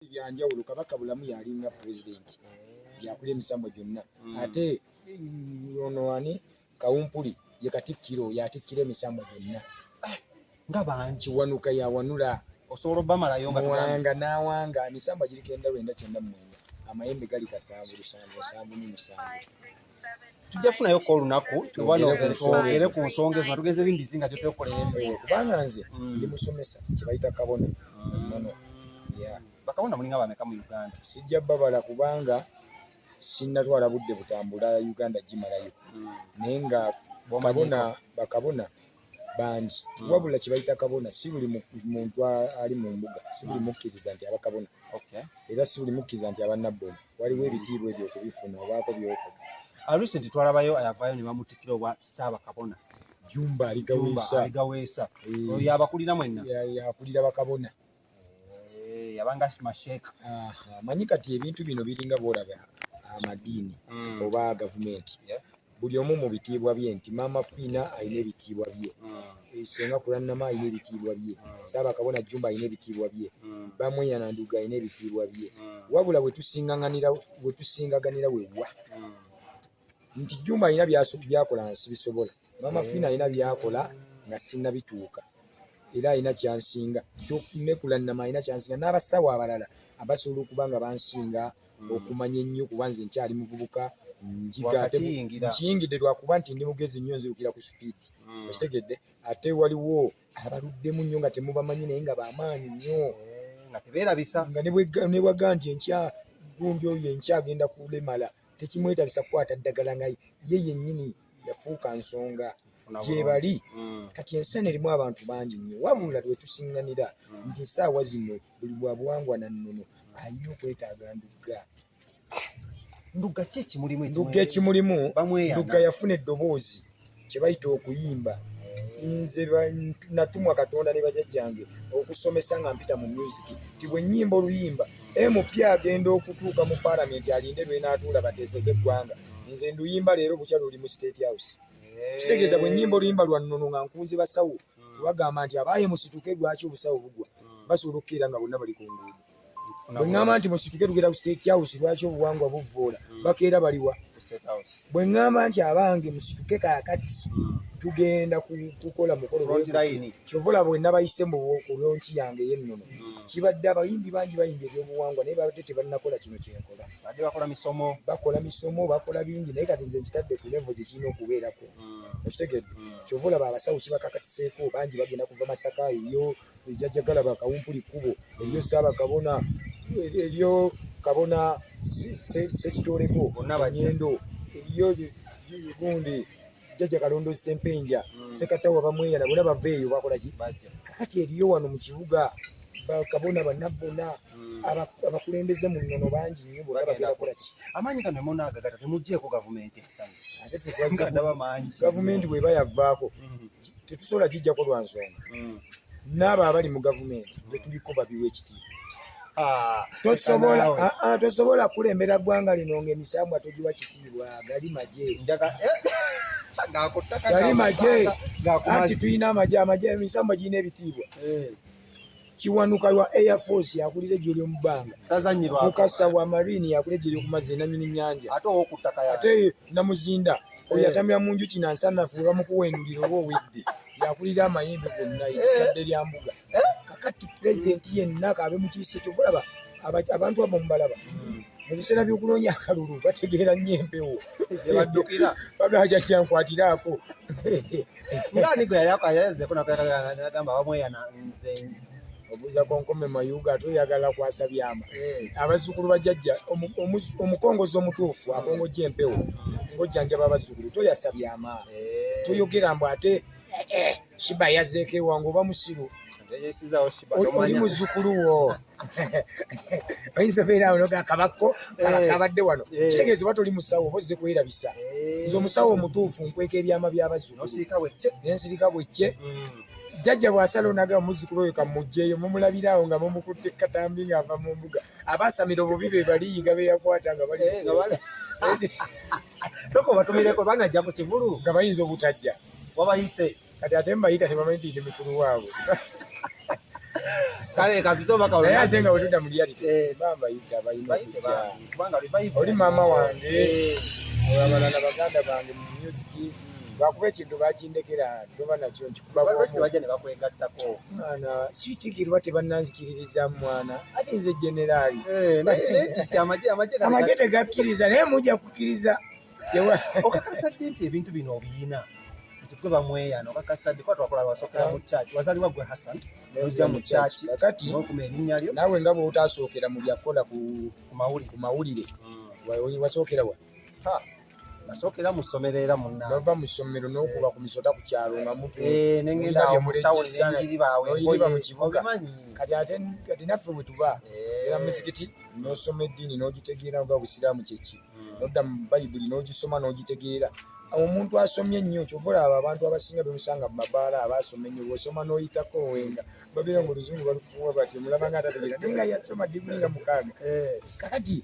Byanjawulo. Kabaka Bulamu yalinga pulezidenti, yakula emisambo gyonna. Ate ono ani, Kawumpuli, ye katikkiro, yatikkira emisambo gyonna. Nga bangi. Kiwanuka yawanula. Osobola obbamalayo nga tugambye? Muwanga n'awanga. Emisambo giriko enda 994, amayembe gali kasanvu lusanvu nsanvu mu musanvu. Tujja kufunayoko olunaku. Twogere ku nsonga twogere ezo. Ku nsonga ezo nga tugeze bimbizi nga gyotekolera Eh, kubanga nze ndi musomesa, kyebayita kabona nono, yeah. Bakabona mulinga bameka mu Uganda? Sijja babala kubanga sinnatwala budde butambula Uganda gimalayo, naye nga kabona, bakabona bangi. Wabula kyebayita kabona, si buli muntu ali mu mbuga, si buli mukkiriza nti aba kabona. Era si buli mukkiriza nti aba nabbona. Waliwo ebitiibwa ebyo, okubifuna obaako byokola. Recent twalabayo ayavaayo ne bamutikkira obwa Ssaabakabona. Jumba Aligaweesa. Aligaweesa. Eh. Oyo yabakulira mwenna? Yakulira bakabona. Eh, yabanga masheeka. Aha, manyi kati ebintu bino biringa bwolaba amadiini oba gavumenti. Buli omu mu bitiibwa bye, nti Maama Fiina alina ebitiibwa bye, Senga Kulannama alina ebitiibwa bye, Ssaabakabona Jumba alina ebitiibwa bye, Bamweyana Nduga alina ebitiibwa bye. Wabula wetusingaganira wewa nti Jumba alina byakola nga sibisobola, Maama Fiina alina byakola nga sinnabituuka, era alina kyansinga, ne Kulannama alina kyansinga, n'abasawo abalala abasobola okuba nga bansinga okumanya ennyo, kuba nze nkyali muvubuka, njiga ate Wakakiyingira. Nkiyingidde lwakuba nti ndi mugezi nnyo, nzirukira ku speed. Okitegedde? Ate waliwo abaluddemu nnyo nga temubamanyi, naye nga bamaanyi nnyo. Eh, nga tebeerabisa. Nga ne bwaga nti enkya gundi oyo enkya agenda kulemala, tekimwetabisa kukwata ddagala, nga ye yennyini yafuuka nsonga gye bali. Kati ensi eno erimu abantu bangi nnyo, wabula lwetusiŋŋanira nti essaawa zino buli bwa buwangwa na nnono alina okwetaaga Ndugga. Ndugga ki ekimulimu? Ndugga ekimulimu. Bamweyana. Ndugga yafuna eddoboozi kye bayita okuyimba. Nze natumwa Katonda ne bajjajjange okusomesa nga mpita mu music, ti bwe nnyimba oluyimba, MP agenda okutuuka mu paalamenti alinde lwenaatuula bateeseze eggwanga, nze nduyimba leero bukya luli mu State House. Kitegeeza bwe nnyimba oluyimba lwa nnono nga nkunze basawo, tebagamba nti abaaye musituke, lwaki obusawo bugwa, basobola okukeera nga bonna bali ku nguudo. Bwe ŋŋamba nti musituke tugenda ku State House, lwaki obuwangwa buvvoola, bakeera baliwa? Bwe ŋŋamba nti abange musituke kaakati tugenda kukola mukolo Front bwe guti. line. Kyova olaba bwe nabayise mu ku launch yange ey'ennono, kibadde abayimbi bangi bayimba ebyobuwangwa, naye babadde tebannakola kino kyenkola. Badde bakola misomo. Bakola misomo, bakola bingi, naye kati nze nkitadde ku level gye kirina okubeerako. Okitegedde? Kyova olaba abasawo kibakakatiseeko, bangi bagenda kuva Masaka, eriyo ejjajja Galaba Kawumpuli kkubo, eriyo Ssaabakabona, eriyo kabona Ssekitooleko. Bonna bajja. Nyendo, eriyo gundi jjajja Kalondo Ssempenja, Ssekatawa, Bamweyana, bonna bava eyo. Bakola ki? Bajja. Kakati eriyo wano mu kibuga bakabona bannabbona, abakulembeze mu nnono bangi nnyo, bonna bagenda kukola ki? Amaanyi gano munaagagata temuggyeko gavumenti esanu? Ate ffe twazze Nga ndaba mangi. Gavumenti bw'eba yavaako, tetusobola gijjako lwa nsonga. N'abo abali mu gavumenti betuliko babiwa ekitiibwa. Ah, Tosobola naawe. ah, ah, tosobola kulembera ggwanga lino ng'emisambwa togiwa kitiibwa. Gali magye. Gakuttaka. Gali magye. Anti Gakumazzi. Tulina amagye, amagye emisambwa girina ebitiibwa. Kiwanuka wa Air Force yakulira eggye ly'omu bbanga. Tazanyirwako. Mukasa wa Marine yakulira eggye ly'okumazzi, nanyini nnyanja. Ate owokuttaka ya? Ate Namuzinda oyo atamira mu njuki nansanafu, we bamukuwendulira oba owedde, yakulira amayembe gonna, ekadde lya mbuga. Kakati pulezidenti yenna kabe mu kiise, kyova olaba abantu abo mubalaba mu biseera by'okunoonya akalulu bategeera nnyo empewo. Gyebaddukira. Bagamba jjajja nkwatiraako. Ngaani gwe yali ayazeko nagamba bamweyana nze? Obuuza konkome Mayuga, ate oyagala kwasa byama. Abazzukulu bajjajja, omukongozi omutuufu akongojja empewo ng'ojjanjaba abazzukulu, toyasa byama. Toyogera mbu ate Shiba yazzeeko ewange, oba musiru. Yeyisizaawo Shiba. Oli Tomanya. Muzzukulu wo oyinza obeera awo noga kabakko kabadde wano. Kitegeeza oba toli musawo, oba ozze kwerabisa. Nze omusawo omutuufu nkweka ebyama by'abazzukulu. Nosiika bwecce. Nensirika bwecce. Jjajja bw'asala onaga omuzzukulu oyo kamugjeeyo, mumulabiraawo nga mumukutte katambi ng'ava mu mbuga. Abaasamira obubi be baliyiga be yakwata nga bali Eh, nga bali. Sooka obatumireko, banajja ku kivulu. Nga bayinza obutajja. Wabayise. Kati ate mbayita tebamanyi nti ndi mukulu waabwe. Kale kabisa obaka Naye ate nga wetudda mu reality, Eh. bambayita balina Bayite okujja. bangi, kubanga revival Oli maama wange, Eh. abalala baganda bange mu music, lwakuba ekintu bakindekera toba nakyo nkikuba Lwaki bwomu. tebajja ne bakwegattako? Mwana sitigirwa, tebannanzikiririzaamu mwana, ate nze generaali. Eh, naye kiki amagye Amagye tegakkiriza, naye mujja kukkiriza. Okakasa ddi nti ebintu bino obiyina, nti gwe bamweyana? Okakasa ddi? Kuba twakola wasookera mu church, wazaalibwa gwe Hassan, nojja mu church Kakati n'okuma erinnya lyo naawe nga bw'otaasookera mu byakukola ku ku mawulire. Ku mawulire wasookera wa? Ha, nasookera mu ssomero era munna. Bava mu ssomero n'okuba ku misota ku kyalo nga mutu Eh, nengenda awo mu tawuni nenjiriba awo n'oyiriba mu engoye kibuga. Obimanyi. Kati ate kati naffe bwe tuba Eh. era muzikiti n'osoma eddiini n'ogitegeera nga obusiraamu kyeki, nodda mu Bayibuli n'ogisoma n'ogitegeera. Omuntu asomye ennyo, kyova olaba abantu abasinga bemusanga mu mabaala abasoma ennyo, bw'osoma n'oyitako wenga babeera nga oluzungu balufuuwa bati omulaba nga atategeera, naye nga yasoma diguli nga 6. Eh. Kakati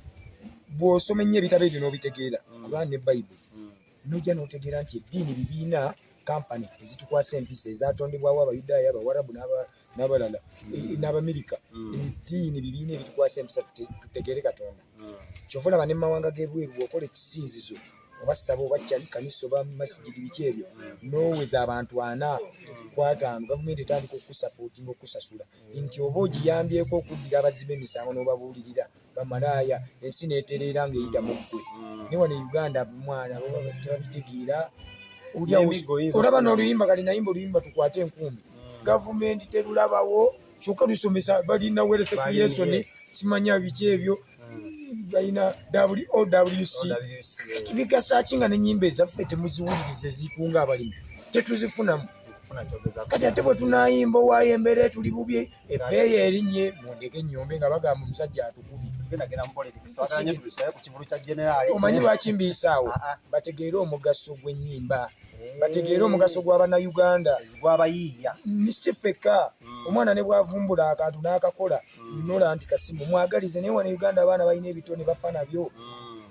bw'osoma ennyo ebitabo ebyo n'obitegeera, Quran ne Bayibuli, nojja n'otegeera nti eddiini bibiina, kampani ezitukwasa empisa ezatondebwawo Abayudaaya, Abawarabu n'abalala, n'Abamerika. Eddiini bibiina ebitukwasa empisa tutegeere Katonda. Kyova olaba ne mu mawanga g'ebweru bw'okola ekisinzizo oba ssabo oba kanisa oba masigidi biki ebyo, n'oweza abantu 4 ku 5, gavumenti etandika okukusapootinga, okukusasula nti oba ogiyambyeko okuddira abazzi b'emisango n'obabuulirira bamalaaya, ensi n'etereera ng'eyita mu ggwe. Naye wano e Uganda mwana baba tebabitegeera. Oli awo N'emiggo oyinza olaba okufuna. N'oluyimba kati nayimba oluyimba tukwate enkumbi, gavumenti terulabawo, kyokka lusomesa balina wealth Balina, creation, simanya biki ebyo, balina WOWC. OWC, eh. Bigasa ki nga n'ennyimba ezaffe temuziwuliriza, ezikunga abalimi tetuzifunamu? Okufuna kyogezaako. Kati ate bwe tunayimba owaayo embeera etuli bubi, ebbeeyi erinnye, mundeke ennyombe nga bagamba omusajja atukubye. Tugendagenda mu politics, twagala nnyo tubisayo ku kivulu kya generali. Omanyi lwaki mbiisaawo? Ah, ah. Bategeere omugaso gw'ennyimba, bategeere omugaso gw'Abannayuganda. Gwabayiiya. Si ffekka, omwana ne bwavumbula akantu n'akakola nola nti kasimu mwagalize. Naye wano e Uganda abaana balina ebitone bafa nabyo,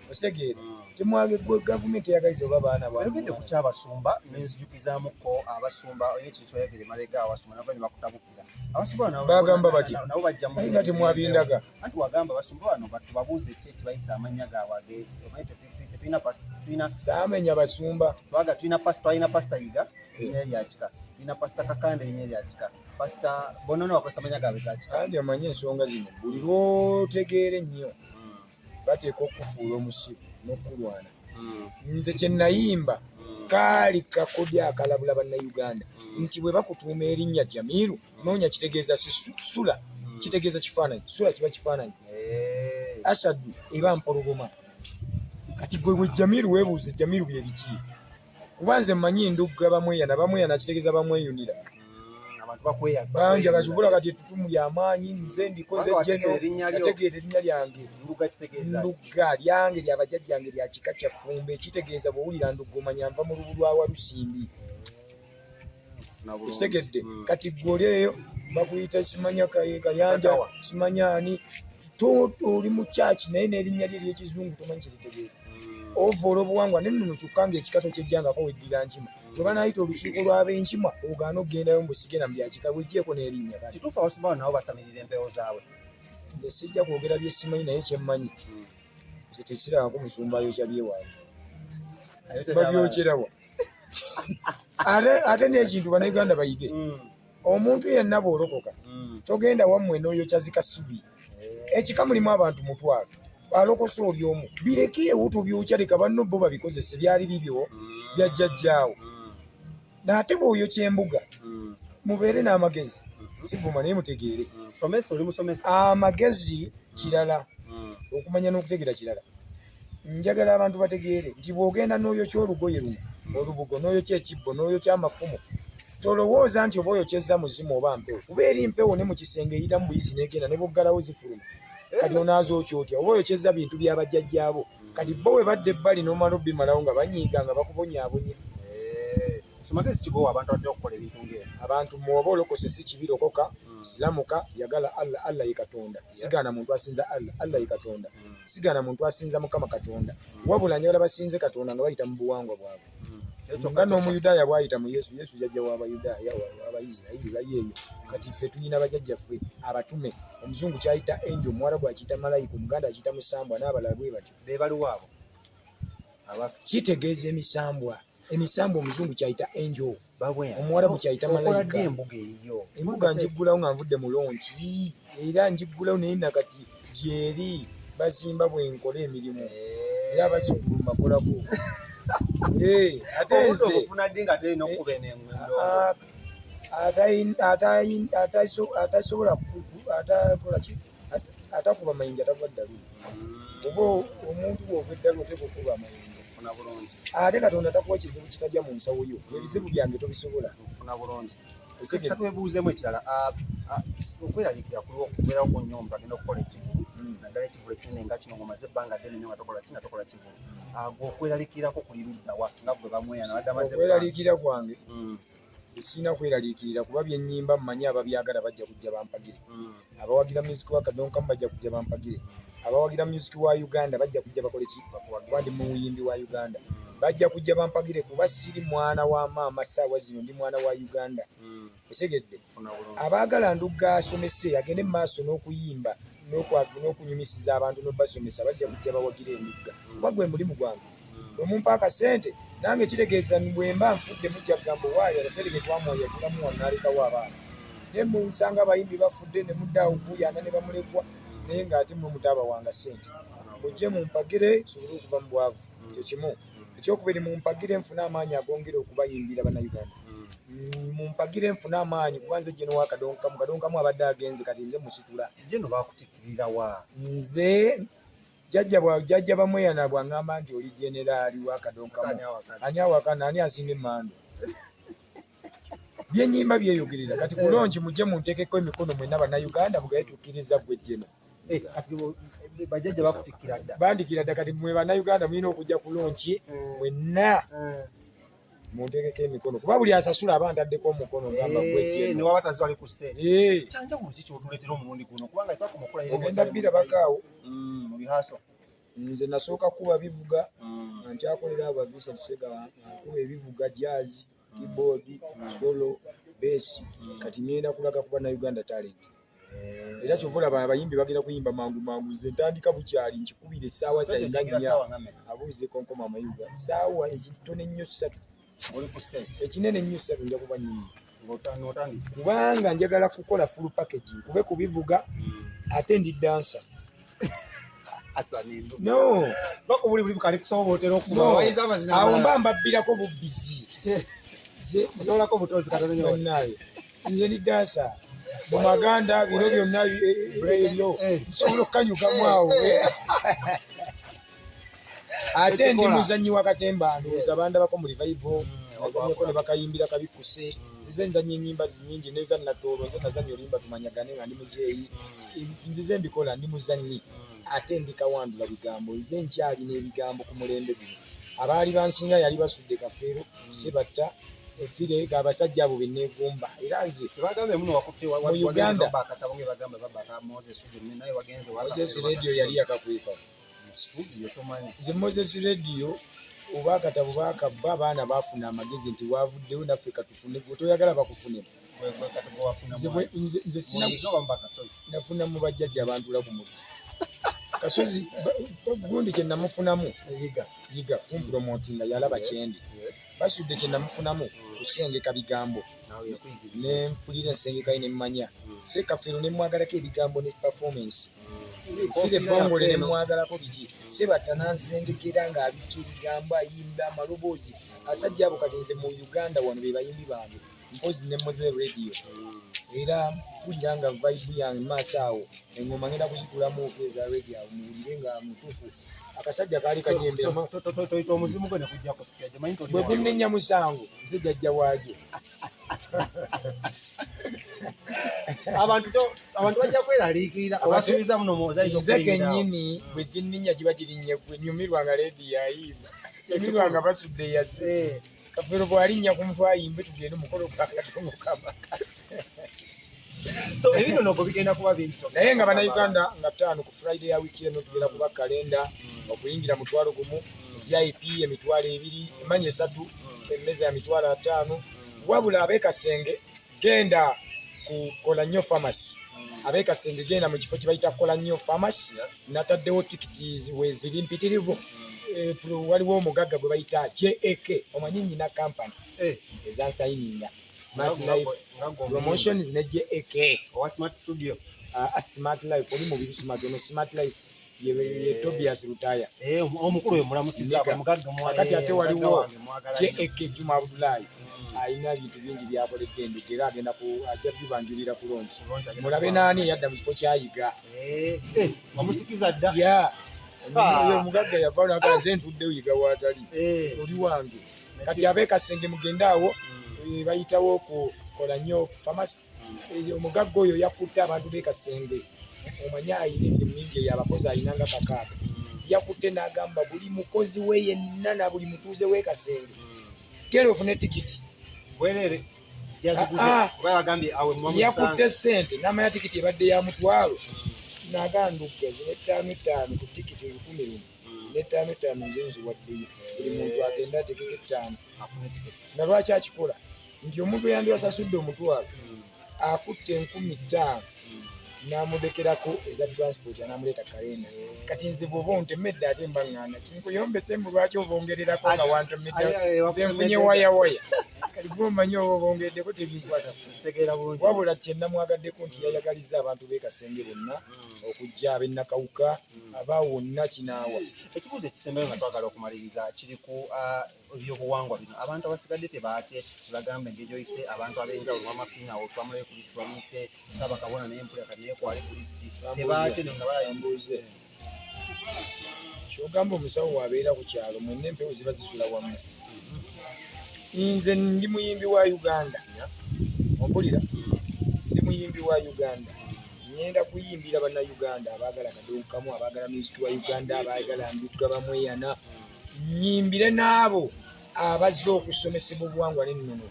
okitegeera? Temwage gwe gavumenti eyagaliza oba baana. Oyogedde ku kyabasumba nenzijukizaamuko abasumba, olina ekintu kyoyogera emabega, abasumba nabo ne bakutabukira. Abasumba bano Bagamba batya? Nabo bajja mu Naye nga temwabindaga. Anti wagamba abasumba bano batubabuuze ki ekibayisa amannya gaabwe omanyi tetulina tulina Saamenya basumba. Twaga tulina pasita, twalina Pasita Yiga, erinnya lya kika, tulina Pasita Kakande, erinnya lya kika, Pasita bonna bakozesa amannya gaabwe ga kika. Kandi omanyi ensonga zino buli lw'otegeera ennyo bateeka okufuula omusiru n'okulwana. Nze kye nayimba kaali kakodya akalabula Bannayuganda nti bwe bakutuuma erinnya Jamiru, noonya kitegeeza si sula, kitegeeza kifaananyi, sula kiba kifaananyi. Eh. Asadu eba mpologoma. Kati gwe bwe Jamiru weebuuze Jamiru bye biki, kuba nze mmanyi ndugga bamweyana, bamweyana kitegeeza bamweyunira. Abantu bakweya. Bangi abazuvula kati ettutumu lyamaanyi, nze ndiko nze Kubanga jeno wategeera erinnya lyo. Nategeera erinnya lyange. Ndugga kitegeeza ki? Ndugga lyange lyabajjajjange lya kika kya Ffumbe, kitegeeza bw'owulira ndugga omanya nva mu lubu lwa Walusimbi. Kufuna bulungi. Ekitegedde? Kati gwe oli eyo bakuyita simanya Kayanja, Katawa. simanya ani, oli mu kyaki, naye n'erinnya lye eryekizungu tomanyi kyeritegeeza. Ova olw'obuwangwa nennono, kyokka ng'ekika tokyejjangako, weddira nkima. Bwe banaayita olukiiko lw'abenkima ogaana okugendayo mbu sigenda mu byakika, weggyeko n'erinnya kati. Kituufu abasumba bano nabo basamirira empewo zaabwe? Nze sijja kwogera bye simanyi, naye kyemmanyi nze tekirabako musumba ayokya byewaabwe. Babyokyerawa? Ate n'ekintu Bannayuganda bayige, omuntu yenna bw'olokoka togenda wammwe n'oyokya zikasubi. Ekika mulimu abantu 100,000, alokosa oli omu, birekeewo, tobyokya, leka banno bo babikozese, byali bibyo byajjajjaawo. Naate bw'oyokya embuga, mubeere n'amagezi, sivuma naye mutegeere. Somesa, oli musomesa. Amagezi kirala, okumanya n'okutegeera kirala. Njagala abantu bategeere nti bw'ogenda n'oyokya olugoye luno olubugo, n'oyokya ekibbo, n'oyokya amafumu, tolowooza nti oba oyokyezza muzimu oba mpewo, kuba eri mpewo ne mu kisenge eyitamu buyisi n'egenda, ne bwoggalawo zifuluma. Kati onaazookya otya? Oba oyokyezza bintu byabajjajjaabo. Kati bo we badda ebbali n'omala obbimalawo nga banyiiga nga bakubonyaabonya. So magezi kigowa abantu abatera okukola ebintu ng'ebyo? Abantu mwoba olokose si kibi, lokoka, siramuka, yagala Allah, Allah ye Katonda. Sigaana muntu asinza Allah, Allah ye Katonda. Sigaana muntu asinza Mukama Katonda, wabula njagala basinze Katonda nga bayita mu buwangwa bwabwe. Nga n'Omuyudaaya bw'ayita mu Yesu, Yesu jjajja w'Abayudaaya, w'Abayisirayiri bali eyo. Kati ffe tulina bajjajjaffe abatume. Omuzungu ky'ayita angel, Omuwarabu akiyita malayika, Omuganda akiyita musambwa, n'abalala bwe batyo. Be baliwo abo? Kitegeeza emisambwa. Emisambwa Omuzungu ky'ayita angel, Omuwarabu ky'ayita malayika. Embuga eyiyo? Embuga ngiggulawo nga nvudde mu launch, era ngiggulawo naye nakati gyeri bazimba bwe nkola emirimu, era abazzukulu mbakolako. Ate nze ofuna ddi nga terina okuba eno engendo? Atasobola atakola ki, atakuba mayinja tagwa ddalu. Oba omuntu bw'ogwa eddalu oteekwa okukuba amayinja. Ofuna bulungi. Ate Katonda takuwa kizibu kitajja mu nsawo yo. Ebizibu byange tobisobola. Ofuna bulungi. Katwebuuzeemu ekirala, okweraliikirira kuliwo okubeerawo ku nnyumba agenda okukola ekivvulu, naddala ekivvulu ekinene nga kino ng'omaze ebbanga ddene nnyo nga tokola ki, nga tokola kivvulu. Gwe okweraliikirirako kuli ludda wa nga gwe bamweyana abadde amaze ebbanga? Okweraliikirira kwange sirina kweraliikirira kuba bye nnyimba mmanyi ababyagala bajja kujja bampagire. Abawagira music wa Kadonkamu bajja kujja bampagire. Abawagira music wa Uganda bajja kujja bakole ki? Kuba ndi muyimbi wa Uganda. Bajja kujja bampagire kuba siri mwana wa maama ssaawa zino, ndi mwana wa Uganda. Otegedde? Abaagala Ndugga asomese agende mu maaso n'okuyimba n'okunyumisiza abantu n'obasomesa bajja kujja bawagire Endugga kuba gwe mulimu gwange. Bwe mumpa akasente nange kitegeeza bwe mba nfudde mujja kugamba owaayo akasente ke twamuwa yagulamu n'alekawo abaana. Naye musanga abayimbi bafudde ne mudda awo kuuyaana ne bamulekwa naye ng'ate mmwe mutaabawanga ssente. Mujje mumpagire nsobole okuva mu bwavu. Ekyo kimu. Ekyokubiri mumpagire nfune amaanyi agongera okubayimbira Bannayuganda. Mumpagire nfune amaanyi kuba nze General wa Kadonkamu. Kadonkamu abadde agenze kati nze musitula. General baakutikkirira wa? Nze jjajja Bamweyana bw'aŋŋamba nti oli generaali wa Kadonkamu. Ani awakana, ani asinga emmando? Byennyimba byeyogerera. Kati ku launch mujje munteekeko emikono mwenna Bannayuganda mugaye tukkiriza ggwe General. Kati bajjajja bakutikkira dda. Bantikkira dda kati mmwe Bannayuganda mulina okujja ku launch mwenna. Munteekeko emikono kuba buli asasula aba ntaddeko omukono ngamba ggwe General. Ne waba tazze wali ku stage. Kyanjawulo ki ky'otuleetera omulundi guno kubanga twakoma okukola Ogenda bbirabako awo. Mu bihaso. Nze nasooka kuba bivuga nga nkyakolera abo ba Vincent Ssegawa nga nkuba ebivuga jazz, keyboard, solo, bass. Kati ngenda kulaga ku Bannayuganda talent. Era ky'ova olaba abayimbi bagenda kuyimba mangu mangu, nze ntandika bukyali nkikubira essaawa zange nga nnya. Abuuze konkoma amayuga. Essaawa ekitono ennyo 3. Ekinene ennyo 3 nja kuba nnyimba. Kubanga njagala kukola full package, nkube ku bivuga ate ndi dancer. No. Awo mba mbabbirako bubbizi. Nze ndi dancer. Mu Maganda bino byonna ebyo nsobola okukanyukamu awo. Ate ndi muzannyi wa katemba, ndowooza bandabako mu revival, nazannyako ne bakayimbira kabikkuse. Nzize nzannya ennyimba nnyingi n'eza Natooro, nze nazannya oluyimba tumanyagane nga ndi muzeeyi. Nzize mbikola, ndi muzannyi ate ndi kawandula bigambo. Nze nkyalina ebigambo ku mulembe guno. Abaali bansinga yali basudde Kafeero, Sebatta, Efire, abasajja abo be neegomba. Era nze mu Uganda Moses Radio yali yakakweka. Nze Moses Radio oba akatabo baakabba, abaana baafuna amagezi nti waavuddewo naffe katufune, gwe toyagala bakufune. Nze sina nafuna mu bajjajja abantula ku mutwe. Kasozi gundi kye namufunamu Yiga kumpromotinga yalaba kyendi. Basudde kye namufunamu kusengeka bigambo. Ne mpulira ensengeka ye ne mmanya. Ssekafeero ne mmwagalako ebigambo ne performance. Fire Bongole ne mmwagalako biki. Sebatta n'ansengekera ng'abikka ebigambo ayimba amaloboozi. Abasajja abo kati nze mu Uganda wano be bayimbi bange. Mpozi ne Mose Radio. Era mpulira nga vibe yange maaso awo engoma ngenda kuzitulamu eza radio awo muwulire nga mutuufu. Akasajja kaali kanyembera. Toyita omuzimu gwe ne gujja ku stage. Manyi toli Bwe gunnenya musango nze jjajja waagyo. Abantu bajja kweraliikirira obasuubiza muno mwozayi Nze kennyini bwe ginninnya kiba kirinnya gwe nyumirwa nga leediyo ayimba. Nyumirwa nga basudde yazze. Kafeero bw'alinnya ku mutwe ayimbe tugende omukolo gwa Katongo Kabaka. So ebino noko bigenda kuba bingi. Naye nga Bannayuganda nga 5 ku Friday ya wiiki eno tugenda kuba kalenda okuyingira 5,000, VIP 20,000, emanya 3. Emmeza ya 500,000. Wabula ab'ekasenge genda kukola nnyo pharmacy. Ab'ekasenge genda mu kifo kye bayita kola nnyo pharmacy. Nataddewo tikiti weziri mpitirivu. Waliwo omugagga gwe bayita JAK, omanyi nyina company ezansayininga Smart Life Promotions ne JAK. Owa Smart Studio. Smart Life oli mubiru Smart ono Smart Life ye Tobias Lutaya. Omukulu oyo mulamusiza mugagga. Kakati ate waliwo JAK Juma Abdullahi, alina ebintu bingi byakoledde Endugga era agenda ajja bibanjulira ku launch. Mulabe naani eyadda mu kifo kyayiga. Wamusikiza dda. Ya, oyo omugagga yava naga nze ntuddeyo Yiga waatali oli wange. Kati ab'ekasenge mugende awo bayitawo okukola nnyo pharmacy. Omugagga oyo yakutte abantu b'ekasenge, omanyi ayina emirimu mingi eyo, abakozi ayina nga 6. Yakutte n'agamba buli mukozi we yenna na buli mutuuze w'ekasenge genda ofune tikiti. Bwerere yaziguze oba yagambye awe Yakutte ssente n'amanya tikiti ebadde ya 500,000, n'agandugga zino 5 5 ku tikiti 1,000 zino 5 5 nze nziwaddeyo, buli muntu agenda atekeko 5. Nga lwaki akikola? Nti omuntu eyandibasasudde 500,000 akutte 5,000 n'amulekerako eza transport anaamuleeta kalenda. Kati nze bw'oba ontemedde ate mba ŋŋanda kinkuyombese mbu lwaki obongererako nga wantomedde, nze nfunye wayawaya. Kati gwe omanyi oba obongereddeko tebinkwatako. Wabula kye namwagaddeko nti yayagalizza abantu b'e Kasenge bonna okujja, ab'e Nakawuka, aba wonna kinaawa. Ekibuuzo ekisembayo nga twagala okumaliriza kiri ku ebyobuwangwa bino. Abantu abasigadde tebaate tebagamba engeri gy'oyise abantu ab'enjawulo, wamafiina awo twamulayo ku lisiti, wamuyise Ssaabakabona naye mpulira kati naye kwali ku lisiti, tebaate no nga Bambuuze kyogamba omusawo wabeera ku kyalo mwenna empewo ziba zisula wamu. Nze ndi muyimbi wa Uganda, ompulira? Ndi muyimbi wa Uganda, ngenda kuyimbira bannayuganda abaagala kadonkamu, abaagala music wa Uganda, abaagala Ndugga Bamweyana. Nyimbire n'abo abazze okusomesebwa obuwangwa n'ennono,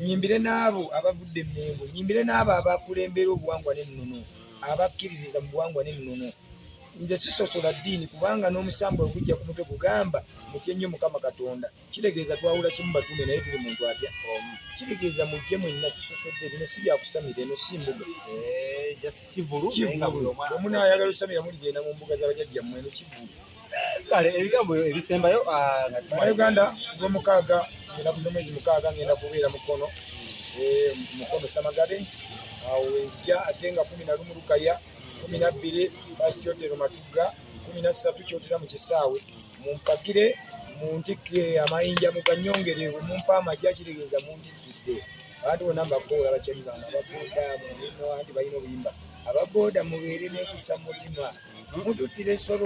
nyimbire n'abo abavudde Emmengo, nyimbire n'abo abakulembera obuwangwa n'ennono, abakkiririza mu buwangwa n'ennono. Nze sisosola ddiini kubanga n'omusambu ogujja ku mutwe gugamba mutye nnyo Mukama Katonda, kitegeeza twawula kimu batume naye tuli muntu atya, kitegeeza mujje mwenna, sisosodde. Bino si byakusamira, eno si mbuga. Kivulu. Omunaayagala osamira muligenda mu mbuga z'abajjajjammwe, eno kivulu. Kale ebigambo ebisembayo. Uganda gwomukaaga, ennaku z'omwezi 6 ngenda kubeera Mukono, Mukono Summer Gardens, awo wenzija. Ate nga 11 Lukaya, 12 First Hotel Matugga, 13 Kyotera mu kisaawe. Mumpagire, muntikke amayinja muganyongere, bwe mumpa amajja kitegeeza muntikkidde. Abantu bonna mbakoola, abakyali bange ababooda muno, anti balina obuyimba, ababooda mubeere n'ekisa mu mutima, mututtira esolo.